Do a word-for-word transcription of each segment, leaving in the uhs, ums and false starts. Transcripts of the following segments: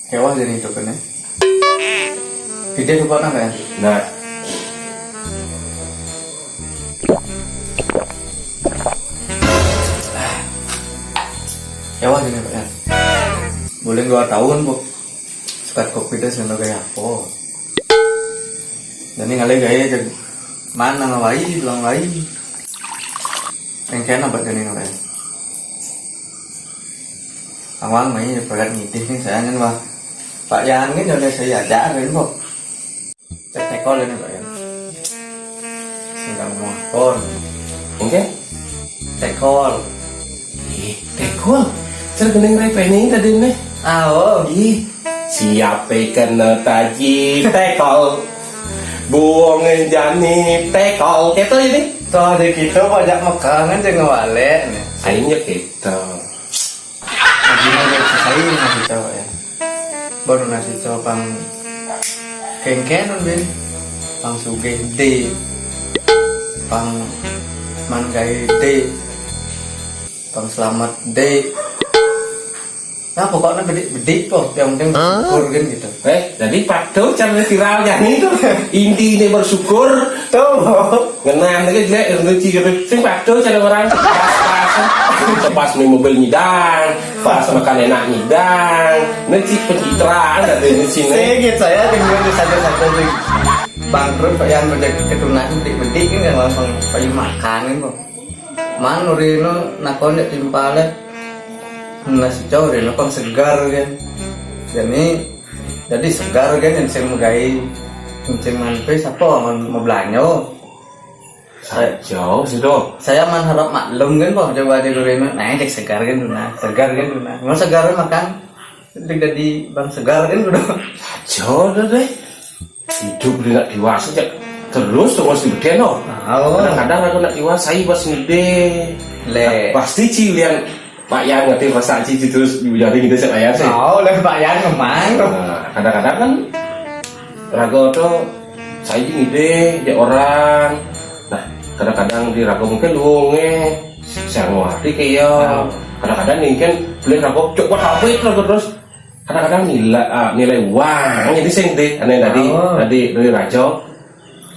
Kéwala jani itu kan ya. Tidak lupa nak ya. Nah. Kéwala jani Pak ya. Boleh dua tahun, Bu. Sukat kopi téh sing kayak apa? Jani ngalih gaya jag mana ngawai, bilang wai. Kéngkén apa jani Pak ya? Awang mai pagat ngidih nih saya nih, wah. Pak Yan kan udah saya ajarin kok. Cek tekol ini, Pak Yan. Sing ngomong kon. Oke. Tekol. Ih, tekol. Saya gendeng repeh nih tadi nih. Ah, oh. Ih, siapa kena taji tekol. Buangin jani tekol. Itu ini. Tuh, ada kita banyak mekangan jangan wale nih. Akhirnya kita. Lagi mau lihat si Sain ngasih cowok ya. Baru ngasih cowok pang kéngkén, Bin. Pang sugih dé. Pang manggai dé. Pang selamat dé. Nah, pokoknya bedik-bedik kok. Yang penting bersyukur kan gitu. Eh, jadi patuh cara viral ya nih tuh. Inti ini bersyukur. Tuh. Ngenah lagi jelek rezeki gitu. Sing patuh cara orang pas-pas. Pas nih mobil nyidang, pas makan enak nyidang. Ini cik pencitraan dari di sini. Sedikit saya dengan di satu-satu tuh. Bangkrut Pak Yan, udah ketunan bedik-bedik kan langsung payu makan kan kok. Man urino nakon dek timpale. Nasi cau urino pang segar kan. Jadi jadi segar kan, encing megai, encing manpe siapa mau mau belanja. Jauh situ. Saya man harap maklum kan, Pak, coba di gurino. Nah, cek segar kan duna, segar kan duna. Mau segar makan, jadi bang segar kan duna. Jauh dah deh. Hidup di nak dewasa cek terus tuh mesti beken loh. Kadang-kadang aku nak dewasa, saya pas ngide. Le. Pasti cilian Pak Yan ngerti perasaan cici terus jadi gitu sih Pak Yan sih. Oh, lah Pak Yan ngomong. Nah, kadang-kadang kan raga tuh saya gini deh, dia orang. Nah, kadang-kadang di raga mungkin luwunge, saya ngerti kayak. Kadang-kadang mungkin beli raga cok buat apa itu raga terus. Kadang-kadang nilai ah, nilai uang jadi sing deh, aneh tadi. Oh. Tadi dari raja.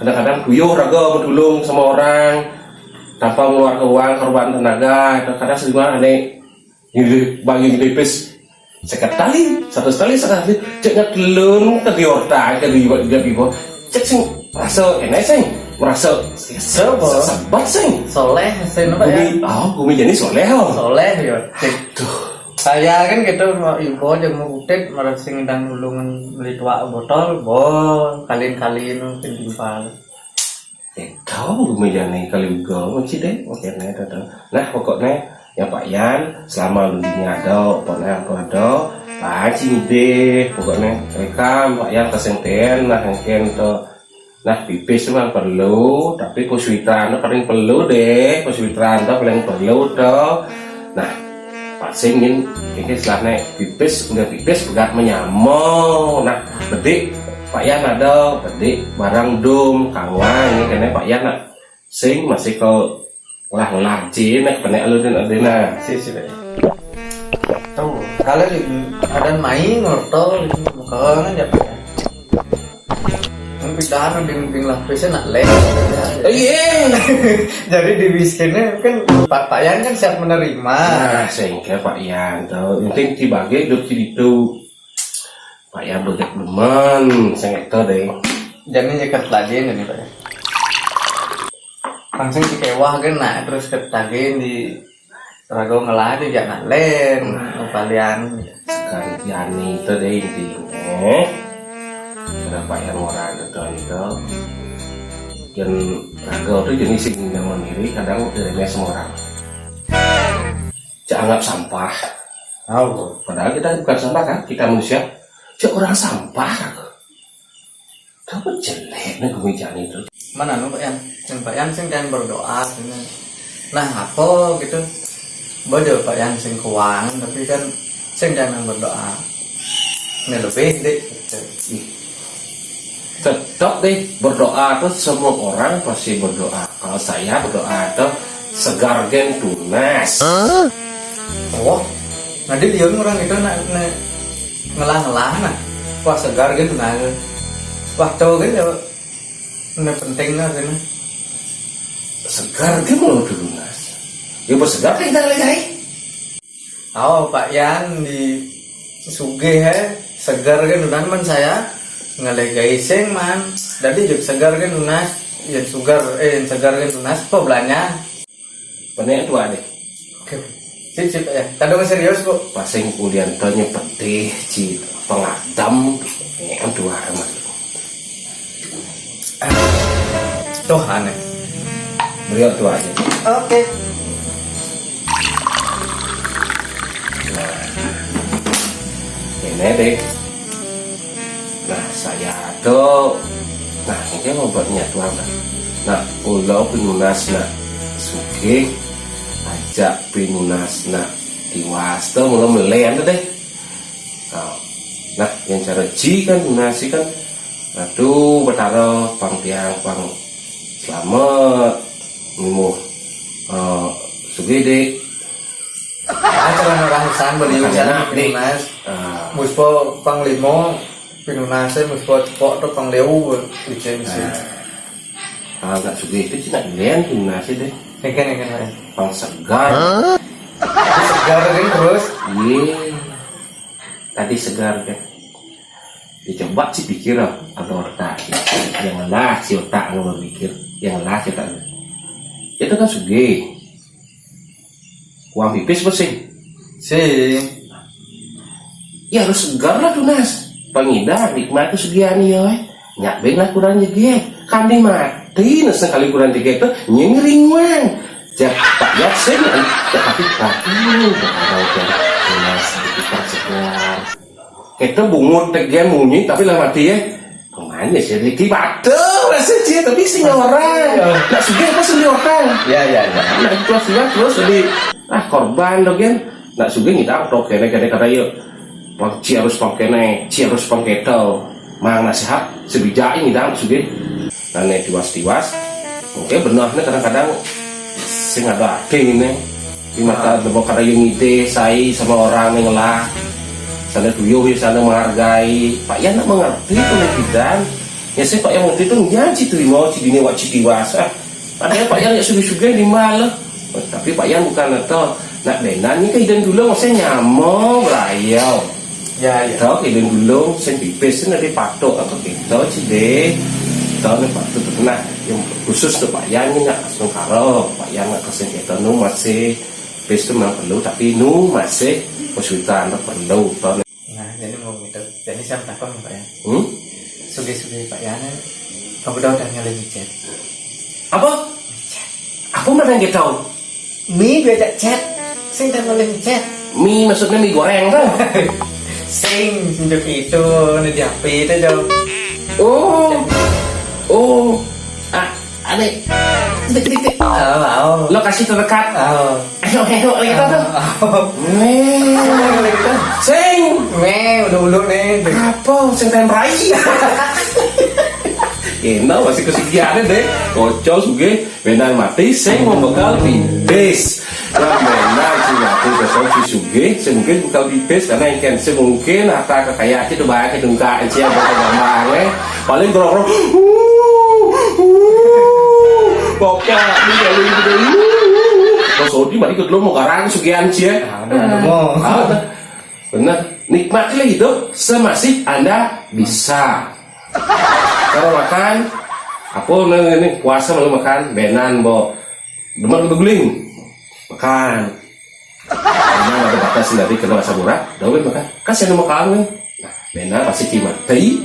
Kadang-kadang kuyuh raga mau tulung sama orang tanpa mengeluarkan uang, korban tenaga. Kadang-kadang sering banget aneh. Ini bagi pipis sekali, satu sekali sekali. Cek ngetelun ke di orta ke di ibu di ibu. Cek sing merasa enak sing merasa sebab sing. Soleh sing apa ya? Gumi, oh, gumi jadi soleh oh. Soleh ya. Tuh. Saya kan gitu mau ibu aja mau utit malah sing ndang ulungan beli tua botol, bol kalin-kalin sing timpal. Tahu gumejane kali uga mesti deh, oke nih, tuh, tuh. Nah, pokoknya ya Pak Yan, selama lu di ada, pokoknya apa ada, panci deh, pokoknya rekam Pak Yan kesengten, nah mungkin tuh, nah pipis memang perlu, tapi kuswitrana paling perlu deh, kuswitrana paling perlu tuh. Nah, Pak sing ngin iki istilahnya pipis, udah pipis pegat menyamo. Nah, bedik Pak Yan ada, bedik barang dum, kawang ini kene Pak Yan nak sing masih ke lah ngelah cina kene aludin adena. Si si deh. Tahu, kalau ada main ngorto gitu, bukan aja Pak. Kan pindahan ding ding lapisnya nak leh. Iya. Jadi di miskinnya kan Pak Pak Yan kan siap menerima. Nah, sehingga Pak Yan tuh intinya dibagi hidup di itu. Pak Yan banyak demen, saya nggak tahu deh. Jadi nyekat lagi ini Pak. Langsung dikewah kan, nah terus ketagihan di raga ngelah aja jangan len, kalian. Sekarang Yani itu deh intinya. Kenapa yang orang itu itu? Dan raga itu jenis yang mandiri, kadang remeh sama orang. Cak anggap sampah. Tahu. Padahal kita bukan sampah kan, kita manusia. Cak orang sampah. Kamu jelek nih gue itu. Mana nu Pak Yan? Yang Pak Yan sing kan berdoa sini. Nah, apa gitu? Bodoh Pak Yan sing keuangan tapi kan sing jangan berdoa. Ini lebih deh. Gitu. Ih, Tetap deh, berdoa tuh semua orang pasti berdoa. Kalau saya berdoa tuh segar gén tunas. Wah, nanti dia orang itu nak, nak ngelah-ngelah nah. Wah, segar gén tunas. Wah, tahu gén ya. Ini penting nah gini. Segar gén mau tunas. Ya bersegar kan kita lagi. Oh, Pak Yan di sugih, eh, segar gén tunas, men saya ngelégai sing, man. Dadi jug segar gén tunas, yén sugar, eh, yén segar gén tunas, apa belanja? Penek tua deh. Oke. Sip, sip, ya. Tadi serius, Bu. Pasing kulian tanya pedih, ci pengadam, penek tua amat. Tuh aneh. Beliau tua aja. Oke. Nah, ini deh. Nah, saya tuh, nah, mungkin mau buat nyatuan lah. Nah, kalau pinunas nak sugih, ajak pinunas nak tiwas tuh, mula melean tuh deh. Nah, nah, yang cara ji kan, nasi kan, aduh, betara pang tiang, pang selamat, mimuh, eh, sugih dek. Ah, cara orang san beli. Makanya, usaha nak, dek. Pinunas. Ah. Muspo panglimo, pinunase muspo cepok tuh pangleu, licin sih. Nah, kalau nggak sugih itu cina giliran pinunase deh. Nengken, nengken, nengken. Pang segar. Segar kan terus? Iya. Tadi segar kan. Dicoba sih pikir, ah, atau otak. Yang lah si otak nggak berpikir, yang lah si otak. Itu kan sugih. Kuang pipis apa sing? Sing. Ya harus segar lah tunas. Pangidar nikmat tuh sugihan ya, eh. Nyak ben lah kurang jegek. Kami mati nah sekali kurang jegek tuh nyengring wang. Cak Pak Yasin, ya tapi Pak ini udah ada udah tunas sedikit segar. Kita bungut tegen munyi tapi lah mati ya. Kemana sih Ricky? Batu rasa dia tapi sing orang. Iya. Nak sugih apa sing orang? Ya, ya, ya. Nah, itu sudah terus jadi, ah, korban dong kan. Nak sugih ngidang tok kene kene kata yuk. Pang ci harus pang kene, ci harus pang keto. Mang nasihat sebijak ini dang sugih. Nah, nek tiwas-tiwas, mungkin benar nih kadang-kadang sing ada hati ini. Di mata demo kada yang ngide, sai sama orang yang lah. Sana tuyuh ya sana menghargai. Pak Yan nak mengerti tuh netizen. Ya saya Pak Yan ngerti tuh janji tuh mau ci dini wak ci tiwas. Ah, padahal Pak Yan ya sugih-sugih di malah. Tapi Pak Yan bukan atau nak benan ni kan idem dulu maksudnya nyamo berayau. Ya, ya. Tau idem dulu sing pipis sing dari patok atau kita ci deh. Tau ni patok tu pernah yang khusus tu Pak Yan ni nak langsung karo Pak Yan nak kesing kita nu masih pis tu memang perlu tapi nu masih kesulitan tu perlu tau ni. Nah, jadi mau gitu. Jadi saya takon Pak Yan. Hmm? Sugih-sugih Pak Yan. Kamu tahu dah ngalih micet. Apa? Apa mana yang tahu? Mi biasa chat. Sing dah ngalih micet. Mi maksudnya mi goreng tuh. Sing sejak itu nih di H P itu jauh. Oh. Oh. Ah, ada. Titik titik. Oh, oh. Lokasi terdekat. Oh. Ayo, ayo, ayo, ayo, ayo. Oh. Nih. Sing. Nih, udah ulu nih. Apa? Sing temrai. Enak masih kesugihan deh. Kocol sugih. Benar mati, sing mau bekal pipis. Lah benar si mati besok si sugih, si mungkin bekal pipis karena ikan si mungkin harta kekayaan itu banyak dungka aja buat gampang eh. Paling gerok-gerok. Bapak, ini kalau ini dulu. Mas Odi mari ke dulu mau garang sugihan sih ya. Nah, udah, udah mau. Ah, udah. Benar. Nikmatilah hidup semasih Anda bisa. Kalau makan, apa ini, ini puasa belum makan, benan bo. Demen beguling. Makan. Karena ada batas dari kena masa murah, dah boleh makan. Kan saya mau makan nih. Nah, benar pasti ki mati.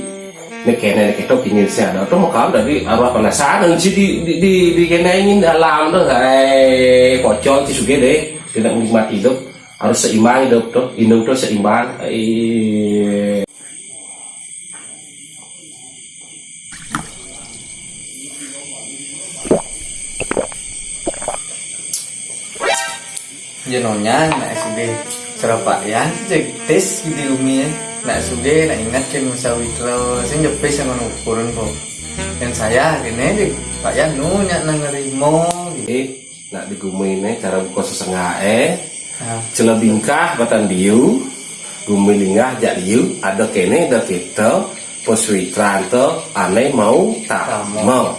Nek kene nek ketok ini saya ada tuh makan dari arwah penasaran sih di di di, di kene ingin dalam tuh. Hai, pocong sih suge deh. Tidak menikmati hidup. Harus seimbang hidup tuh. Hidup tuh seimbang. Eh. Jenonya nak S B serapakyan jeg tes di umi ya. Nak sugih, nak ingat ké Sawitra, sing jepis sama ukuran kok. Dan saya gini di Pak Yanu nyak nang nerimo gitu. Eh, nak digumine cara buka sesenggae. Nah, Cela bingkah batan diu, gumi linggah jak diu, ada kene ada kita, poswitran to ane mau tak mau.